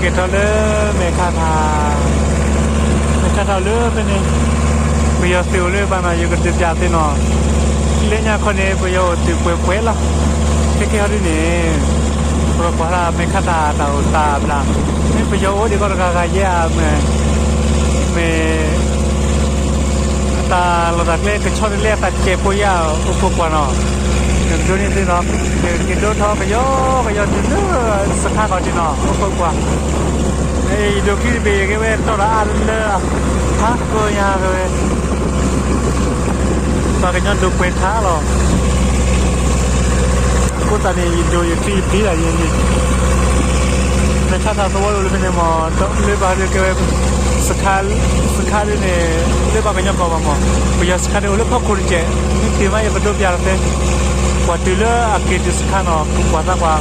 ကဲထီၣ်လၢမဲာ်ခါထး, မဲာ်ခါထးလၢဖဲန့ၣ်, ပယီၤသုးအိၣ်လၢဘၣ်နီၤ ယကဒုးပျးသ့နီၤ, လၢညါခီန့ၣ် ပယီၤအိၣ်သုးပှဲၤပှဲၤလီၤ, ခဲကဲဟီဒ်န့ၣ်, ပကကွၢ်လၢမဲာ်ခါထးတၢ်အိၣ်သးဘျး, မ့ၢ်ပယီၤအိၣ်ဒံးကီးတဂၤဂၤယဲၢ်ဧါ, မ့ၢ် အတၢ်လီၢ်တၢ်ကျဲကဆီတလဲအသးကဲးဖိယၢ်အိၣ်ခိးကွၢ်နီၤ, နကဒိးန့ၢ်သ့နီၤ, နက့ၤဒိးထီၣ်ကယီကယီတုၤလၢစခါခီၣ်ထံးနီၤ အိၣ်ခိးကွၢ်, ယဒိးခံတဘ့ၣ်ယကဲဝဲတီၢ်ဒီးအါလၢ ဖးကီညါကဝဲ ပှၤကညီဒိးပှဲၤထါလီၤ, အဃိသတးန့ၣ် ယဒိးယချံယပျံၤဒၣ်ယဲန့ၣ်, မဲာ်ခါထးသဝီလၢဖဲန့ၣ်မ့ၢ် လၢဘၣ်ဒုးကဲဝဲ စခါဒ်န့ၣ် လၢပှၤကညီကီၢ်ဘၣ်မ့ၢ်, ပယီၤစခါဒ်အိၣ်လၢဖီခိၣ်တကဲး, မ့ၢ်တ့ၢ်မးယကဒိးပျးလီၤသ့, ကွၢ်တုၤလၢအက့ၤတုၤစခါနီၤ ကွၢ်သးကွၢ်,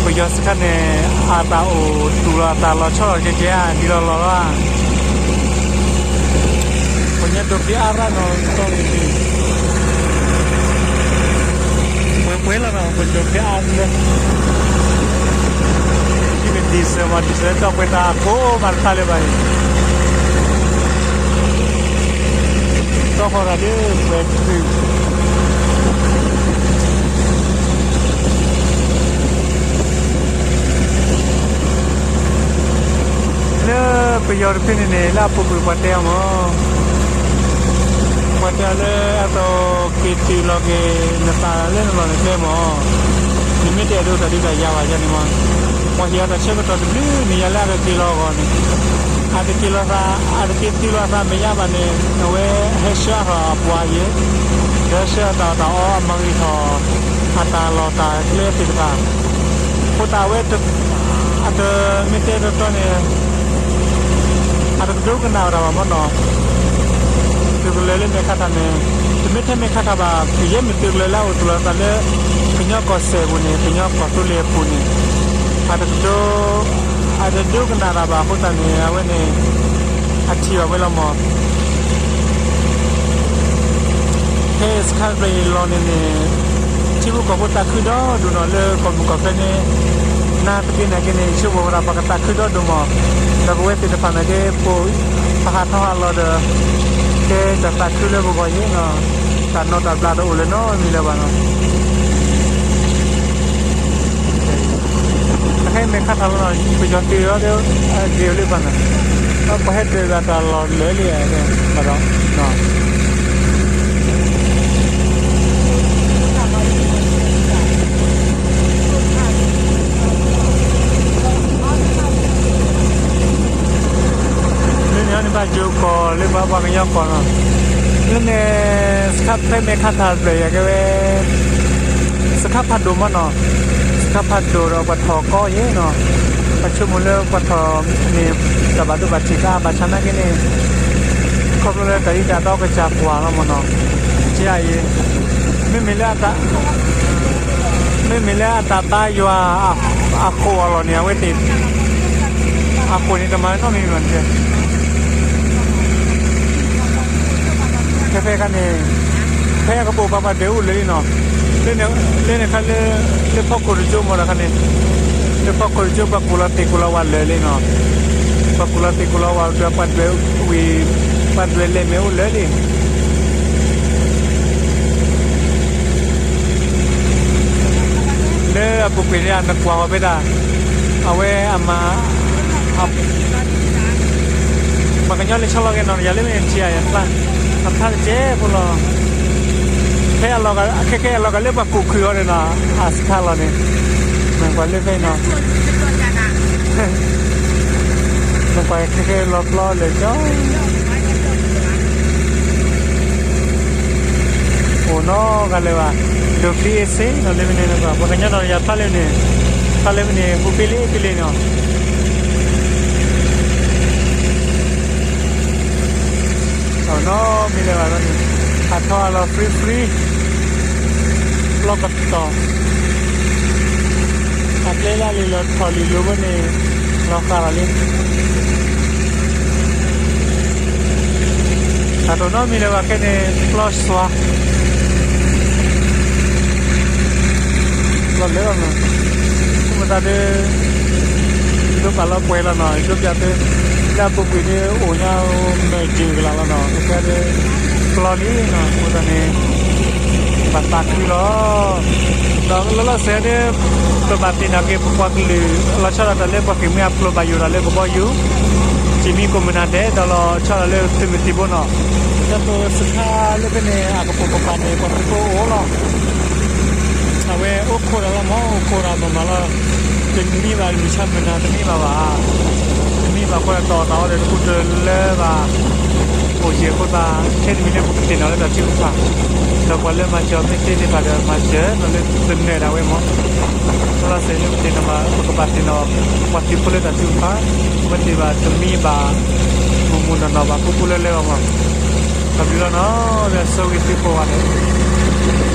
ပယီၤစခါန့ၣ် အတၢ်အိၣ်သူၣ်လီၤအသးလီၤဆီလီၤကဲကဲဧါ ဒ်လီၤလီၤလီၤဧါ ပှၤကညီဒိးက့ၤအါရၣ်နီၤ တီၢ်န့ၣ် ပှဲၤပှဲၤလီၤနီၤ ပဒိးက့ၤအါလၢ ဟံးကဒံစၢၤမး ဒံစၢၤတီၢ်ပှဲၤတၢ်အခိၣ်မးတခါလၢၤဘၣ်အံၤ တီၢ်ဃီရၤဒ်ပှဲၤတုၤ လၢပယီၤတဖုန့ၣ်န့ၣ် လၢအပူၤကွံာ်ပှၤတဲအီၤမ့ၢ် ပှၤတဲအီၤလၢအသိးက့ၤတုၤလီၤက့ၤ နသးလၢနလီၢ်နကျဲမ့ၢ် နမ့ၢ်တအဲၣ်ဒိးတၢ်ဒုးတၢ်ယၤဘၣ်ယၤန့ၣ်မ့ၢ် ပှၤဟ့ၣ်အီၤတၢ်ဆၢကတီၢ်တဘျုးနံၣ်ယၤလၢအကက့ၤလီၤအဂီၢ်န့ၣ် အတက့ၤလီၤသး အတက့ၤတုၤလီၤသးမဲာ်ညါဘၣ်န့ၣ် အဝဲဟဲဆှၢအထီၣ်အပှၤယဲၢ် ဒီးဆှၢအတၢ်အီၣ်တၢ်အီအမၤဂ့ၤထီၣ် အတၢ်လီၢ်တၢ်ကျဲသ့ၣ်တဖၣ် အဃိသတးအဝဲ အတမ့ၢ်တဲတီတီန့ၣ် အတကဒိကနၣ်ဝဲဒၣ်ဘၣ်မ့ၢ်နီၤ သုးကလၢၤလၢမဲာ်ခါထးန့ၣ် တမ့ၢ်ထဲမဲာ်ခါထးဘၣ် ကယဲၢ်မ့ၢ်သုးကလၢၤလၢအအိၣ်သူၣ်လီၤသးလၢ ကညီကီၢ်စဲၣ်ပူၤန့ၣ် ကညီကီၢ်သူလ့ၤအပူၤန့ၣ် အတကဒိ အတဒိကနၣ်တၢ်ဘၣ်အဃိသတးန့ၣ် အဝဲန့ၣ် အထံၣ်ဘၣ်ဝဲလီၤမ့ၢ် ဖဲစခါတဖျၢၣ်အံၤလီၤန့ၣ်န့ၣ် ထံဖိကီၢ်ဖိသးခုဒီဒိၣ်နီၤလၢကီၢ်မုၢ်ကီၢ်ဖဲန့ၣ် နၤတက့ၢ်နၤက့ၢ်န့ၣ် ယဆိကမိၣ်ဝဲဒၣ်ပှၤကသးခုဒီဒိၣ်မး ဒီးပဝဲသ့ၣ်တဖၣ်န့ၣ်က့ ပဟးထီၣ်ဟးလီၤဒီး ကဲတၢ်သးခုလၢပဂီၢ်ယဲၢ်နီၤ တၢ်နီၣ်တၢ်ဘျးတအိၣ်လၢၤနီတမံၤလၢၤဘၣ်နီၤ အခဲအံၤမဲာ်ခါထးလီၤနီၤ ပယီၤတ့ၢ်အီၤဒီး ဒ့ၣ်လၢဘၣ်နီၤ ပှၤဟဲဒၢးဘၣ်တၢ်လီၢ်လၢာ်လံ ဘၣ်ဒီး လၢန့ၣ်န့ၣ်ဘၣ်ယိၤကီၢ်လၢပှၤပှၤကညီကီၢ်နီၤ လၢန့ၣ် စခါဖဲမဲာ်ခါထးတဖျၢၣ်အံၤကဲဝဲ စခါဖးဒိၣ်မ့ၢ်နီၤ စခါဖးဒိၣ်ဒီးပှၤထီၣ်ကီယဲၢ်နီၤ ပှၤဆိကမိၣ်လၢပှၤထီၣ်န့ၣ် တၢ်ဘၣ်ဒိဘၣ်ထံးတၢ်ဘၣ်ဆၣ်နာ်က့န့ၣ် ခီဖျိလၢတၢ်အံၤတၢ်ဒီကစၢ်ကွၢ်လီၤမ့ၢ်နီၤ ကဲအံၤ မ့မ့ၢ်လၢအတၢ် မ့မ့ၢ်လၢအတၢ်ဘါယွၤအဃိးအလီၢ်န့ၣ် အဝဲသ့ၣ် အဃိးန့ၣ်တမၤနီတမံၤဘၣ်န့ၣ် ဖဲဖဲခါန့ၣ် ဖဲအကပိာ်ပှၤပှၤဒွဲၣ်အိၣ်လၢာ်လံနီၤ လၢန့ၣ်ခါလၢ လၢဖီခိၣ်တကၠိမ့ၢ်ဒီးခါန့ၣ် လၢဖီခိၣ်တကၠိပှၤကူၣ်လီၤသ့ၣ်ကူၣ်လီၤဝဲလၢာ်လံနီၤ ပှၤကူၣ်လီၤသ့ၣ်ကူၣ်လီၤဝဲဒီးပှၤဒွဲၣ်ဝံၤ ပှၤဒွဲၣ်လဲၤမ့ၢ်အိၣ်လၢာ်လံ လၢအပူၤကွံာ်န့ၣ် နကွၢ်အီၤဖဲဒၣ် အဝဲအမၤ ပှၤကညီလဲၤဆီလီၤက့ၤနီၣ်တယၤလၢမ့ၢ်ထံအံၤ အဖျါတကဲဖိလီၤ ဖဲအလီၤ ခဲခဲအလီၤကလၢပှၤကူၣ်ခုၣ်အီၤန့ၣ်နီၤ အစခါလီၤန့ၣ် နကွၢ်လၢဖဲနီၤ နကွၢ်ခဲခဲလီၤပျီလၢာ်ကၠီ အိၣ်နီတဂၤလၢၤဘၣ် ဒိးချံအ့စ့နီၤလၢမ့ၢ်န့ၣ် ပှၤကညီနီၣ်တယၤဖျါလၢန့ၣ် ဖျါလၢမ့ၢ်န့ၣ် ဟူဖ့လ့ဖ့လ့နီၤ အိၣ်နီတမံၤလၢၤဘၣ်န့ၣ် ဟးထီၣ်အလီၤ free free လီၢ်ကတီၢ် အကျဲလၢလံာ်လီၤထီၣ်လံာ်လိၤဝဲန့ၣ် လီၤဃာ်လီၤလံ တၢ်တိၢ်နီတမံၤလၢၤဘၣ်ခဲန့ၣ် ပျီစွါ လီၤလၢလီၤနီၤ ဆိကမိၣ်သးဒီး ဒိပာ်လီၤပှဲၤလီၤနီၤ, ဒိပၠးသု, လၢအပူၤကွံာ်ဒ်အိၣ်ညါမ့ၢ်ယုၢ်ကလာ်လီၤနီၤ, ကဲဒ်ကျီလံနီၤ, အဃိသတးန့ၣ် ဘၣ်သးခုလီၤ. ဒီးလီၤလီၤဆဲးဒ် ပဘၣ်သ့ၣ်နီၣ်က့ၤပပှၤကလုာ် လီၤဆီဒၣ်တၢ်လၢပှၤဃ့ၢ်မှံဟးဖျိးဘၣ်ယိၣ်ဒီးလၢကဘီယူၤ, စံးမံကီးမုၢ်နၤဒဲး ဒီးလီၤဆီဒၣ်လၢသုးမုၢ်သံၣ်ဘိနီၤ, တၢ်သိၣ်စခါလၢဖဲန့ၣ် အကပိာ်ကပၤန့ၣ် ပှၤသုးဖိအိၣ်လီၤ. အဝဲအိၣ်ခိးတၢ်လီၤမး, အိၣ်ခိးတၢ်မးမးလီၤ. တမံဘၣ် မုၢ်ဆါမုၢ်နၤတမံဘၣ်ဘၣ်, တမံဘၣ်ဃိဒီး တၢ်အီၣ်တၢ်အီဒီးတကူတလၢဘၣ်, အိၣ်ယဲၢ်အဃိသတး ခဲတမံၤလၢပကသ့ၣ်နီၣ်လၢတၢ်ထုကဖၣ်, ဒီးပှၤလၢမၤစၢၤမ့ၢ်သ့သ့ၣ်တဖၣ်ဒီးမၤစၢၤ ဒီးလၢသနၢၣ်ဒၣ်ဝဲမး, လီၤလီၤဆဲးလၢပသ့ၣ်နီၣ်ဘၣ် ပကဘၣ်သ့ၣ်နီၣ် ပှၤသုးဖိလၢတၢ်ထုကဖၣ်, မ့ၢ်သ့ၣ်ဘၣ်တမံဘၣ်, မုၢ်မုၢ်နီၢ်နီၢ်ဘၣ် ကူကူလၢလၢအဂီၢ်မး, တၢ်ဘျုးလီၤနီၤ, ဒီးဆိၣ်ဂ့ၤသုကိးဂၤဒဲး